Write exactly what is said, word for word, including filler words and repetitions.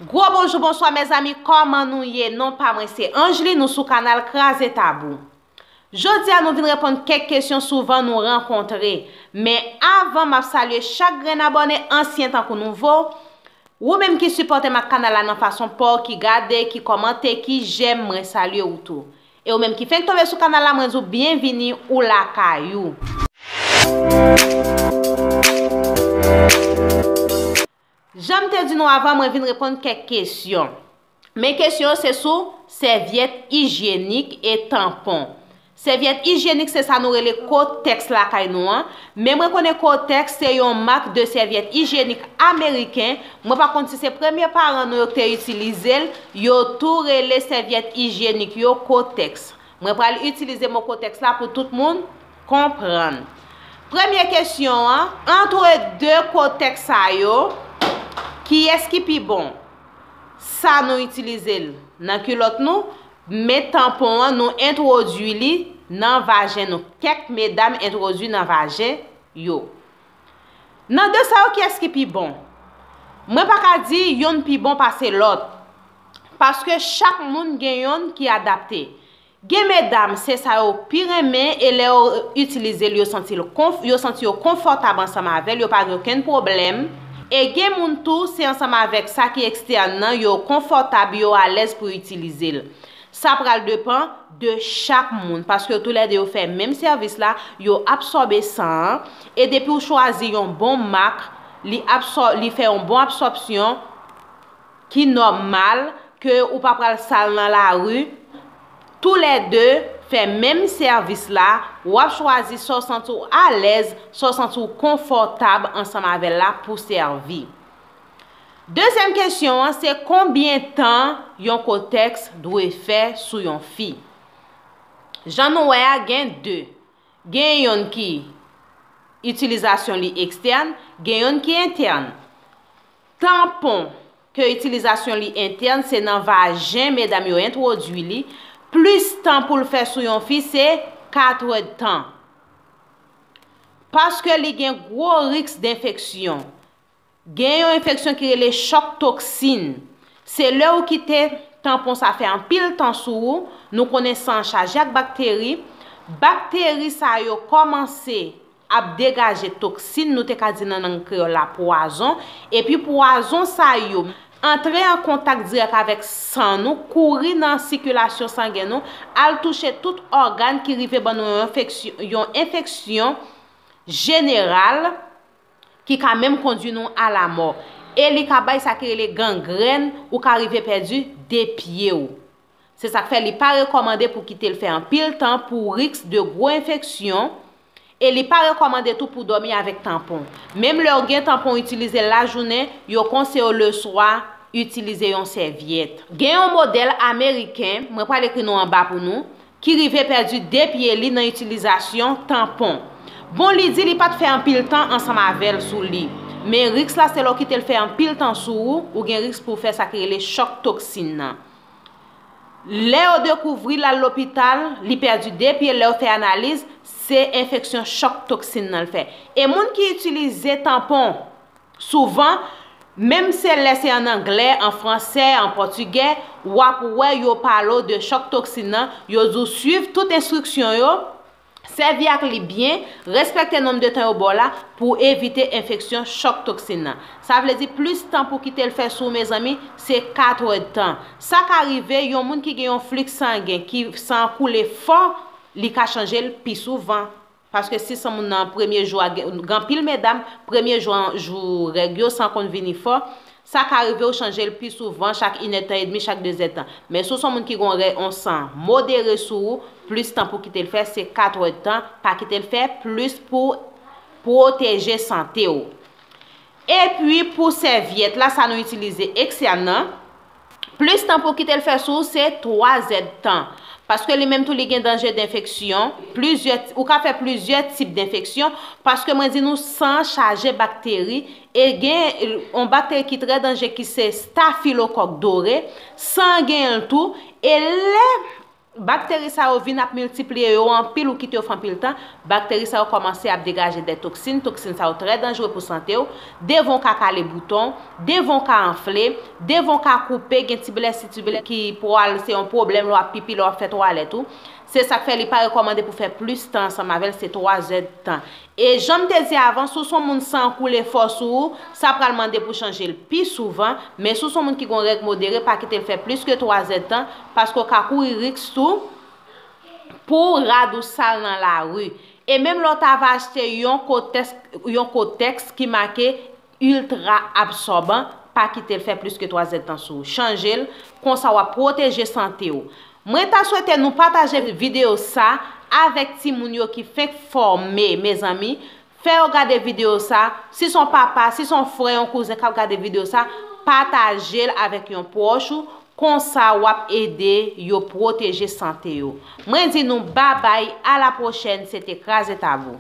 Gwo bonjou, bonswa mezanmi, kòman nou ye? Non pa mwen se Angeline, nou sou kanal Kraze Tabou. Jodi a nou vin reponn kèk kesyon souvan nou rankontre. Men avan m ap salye chak grenn abòne, ansyen tankou nouvo. Ou menm ki sipòte m ak kanal la nan fason pa w, ki gade, ki kòmante, ki jèm, mwen salye ou tou. E ou menm ki fenk tonbe sou kanal la, mwen di w byenvini, ou lakay ou. Jan m te di nou avan, mwen vin reponn kèk kesyon. Men kesyon yo se sou sèvyèt ijyenik e tanpon. Sèvyèt ijyenik se sa nou rele kotèks lakay nou an. Men mwen konnen kotèks se yon mak de sèvyèt ijyenik ameriken. Mwen pa konn si se premye paran nou yo ki te itilize l. Yo tou rele sèvyèt ijyenik yo kotèks. Mwen pral itilize mo kotèks la pou tout moun konprann. Premye kesyon an, antre de kotèks sa yo, kiyès ki pi bon? Sa nou itilize l nan kilòt nou, men tanpon an nou entwodui li nan vajen nou. Kèk medam entwodui nan vajen yo. Nan de sa yo, kiyès ki pi bon? Mwen pa ka di yonn pi bon pase lòt, paske chak moun gen yonn ki adapte. Gen medam, se sa yo pi renmen, e lè yo itilize l, yo santi l konf-, yo santi yo konfòtab ansanm avè l, yo pa gen okenn pwoblèm. E gen moun tou, se ansanm avèk sa ki ekstèn nan, yo konfòtab, yo alèz pou itilize l. Sa pral depann de chak moun, paske toulède yo fè menm sèvis la, yo absòbe san an, e depi w chwazi yon bon mak, li absò-, li fè yon bon absòpsyon, ki nòmal, ke ou pa pral sal nan lari, toulède fè menm sèvis la, w ap chwazi sa w santi w alèz, sa w santi w konfòtab ansanm avè l la pou sèvi. Dezyèm kesyon an, se konbyen tan yon kotèks dwe fè sou yon fi? Jan nou wè a, gen de. Gen yonn ki itilizasyon li ekstèn, gen yonn ki entèn. Tanpon ke itilizasyon li entèn, se nan vajen medam yo entwodui li, plis tan pou l fè sou yon fi se katrèdtan. Paske li gen gwo risk denfeksyon. Gen yon enfeksyon ki rele chòk toksin. Se lè ou kite tanpon sa fè anpil tan sou ou, nou konnen san an chaje ak bakteri. Bakteri sa yo kòmanse ap degaje toksin, nou te ka di nan lang kreyòl la pwazon. Epi pwazon sa yo antre an kontak dirèk avèk san nou, kouri nan sikilasyon sangen nou, al touche tout ògàn ki rive ban nou yon enfeksyon, yon enfeksyon jeneral ki ka menm kondui nou a lamò. E li ka bay sa ki rele gangrèn, ou ka rive pèdi de pye w. Se sa k fè li pa rekòmande pou kite l fè anpil tan pou risk de gwo enfeksyon, e li pa rekòmande tou pou dòmi avèk tanpon. Menm lè w gen tanpon, itilize l lajounen, yo konseye w leswa itilize yon sèvyèt. Gen yon modèl ameriken, mwen pral ekri non anba pou nou, ki rive pèdi de pye li nan itilizasyon tanpon. Bon, li di li pa t fè anpil tan ansanm avè l sou li. Men riks la se lè w kite l fè anpil tan sou ou, ou gen riks pou w fè sa ki rele chòk toksin nan. Lè yo dekouvri l al lopital, li pèdi de pye, lè yo fè analiz, se enfeksyon chòk toksin nan l fè. E moun ki itilize tanpon, souvan, menm se lè se an anglè, an fransè, an pòtigè, w ap wè yo pale w de chòk toksin nan, yo di w swiv tout enstriksyon yo, sèvi ak li byen, respekte nonb de tan yo ba w la pou evite enfeksyon chòk toksin nan. Sa vle di plis tan pou kite l fè sou ou, mezanmi, se katrèdtan. Sa ka rive, yon moun ki gen yon fliks sangen, ki san an koule fò, li ka chanje l pi souvan. Paske si san moun nan premye jou a, gen, gen anpil medam, premye jou an, jou règ yo, san konn vini fò, sa ka rive w chanje l pi souvan, chak inèdtan edmi, chak dezèdtan. Men si w se yon moun ki gen yon rè-, yon san modere sou ou, plis tan pou kite l fè, se katrèdtan, pa kite l fè plis pou pwoteje sante w. Epi pou sèvyèt la, sa nou itilize ekstèn nan, plis tan pou kite l fè sou ou se twazèdtan. Paske li menm tou li gen danje denfeksyon, plizyè, ou ka fè plizyè tip denfeksyon, paske mwen di nou san chaje bakteri, e gen yon bakteri ki trè danje ki se stafilokòk dore, san gen l tou, e lè Bakteri sa yo vin ap miltipliye yo anpil, ou kite yo fè anpil tan, bakteri sa yo kòmanse ap degaje de toksin, toksin sa yo trè danjere pou sante w, devan w ka kale bouton, devan w ka anfle, devan w ka koupe, gen ti blèsi, ti blè ki pral se yon pwoblèm lè w ap pipi, lè w ap fè twalèt ou. Se sa k fè li pa rekòmande pou fè plis tan ansanm avè l, se twa zè d tan. E jan m te di avan, si w se yon moun san koule fò sou ou, sa pral mande pou chanje l pi souvan, men si w se yon moun ki gon règ modere, pa kite l fè plis ke twa zè d tan, paske w ka kouri risk tou pou rad ou sal nan lari. E menm lè w ta va achte yon kotèks, yon kotèks ki make ultra absòban, pa kite l fè plis ke twa zè d tan sou ou. Chanje l, konsa w ap pwoteje sante w. Mwen ta swete nou pataje videyo sa avèk timoun yo ki fenk fòme, mezanmi. Fè yo gade videyo sa. Si se yon papa, si se yon frè, yon kouzen k ap gade videyo sa, pataje l avèk yon pwòch ou. Konsa, w ap ede yo pwoteje sante yo. Mwen di nou babay, a la pwochèn, se te Kraze Tabou.